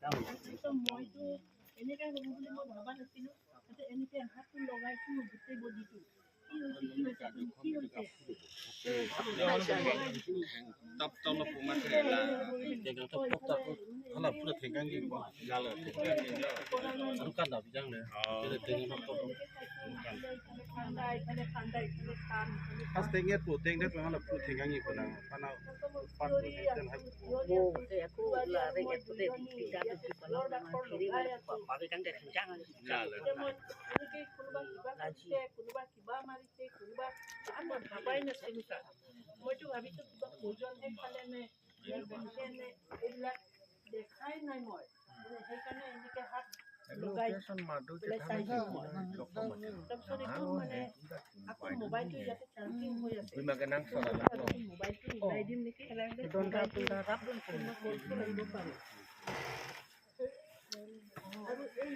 তাৰপিছত মইতো এনেকৈ হ'ব বুলি মই ভবা নাছিলোঁ। তাৰপিছত এনেকৈ হাতটো লগাইছোঁ গোটেই বডিটো। কি হৈছে, কি হৈছে, আপুনি কি হৈছে? Hala pura tenggang gi aru kan da bijang le tele tenggang to has tengge pu tengde pe hala pura tenggang gi puna pana pat pu ten hai. এনেকে কোনোবা কিবা কৰিছে, কোনোবা কিবা মাৰিছে, কোনোবা, মই ভাবাই নাছিলোঁ ছাৰ। মইতো ভাবিছোঁ কিবা পয়জনহে খালে নে নে এইবিলাক দেখাই নাই মই। মানে সেইকাৰণে এনেকে হাত লগাই পেলাই চাইছোঁ মই। তাৰপিছত একদম মানে আকৌ মোবাইলটো ইয়াতে চাৰ্জিং হৈ আছে, মোবাইলটো ওলাই দিম নেকি, কোনোবা কল কৰিব পাৰে। আৰু এই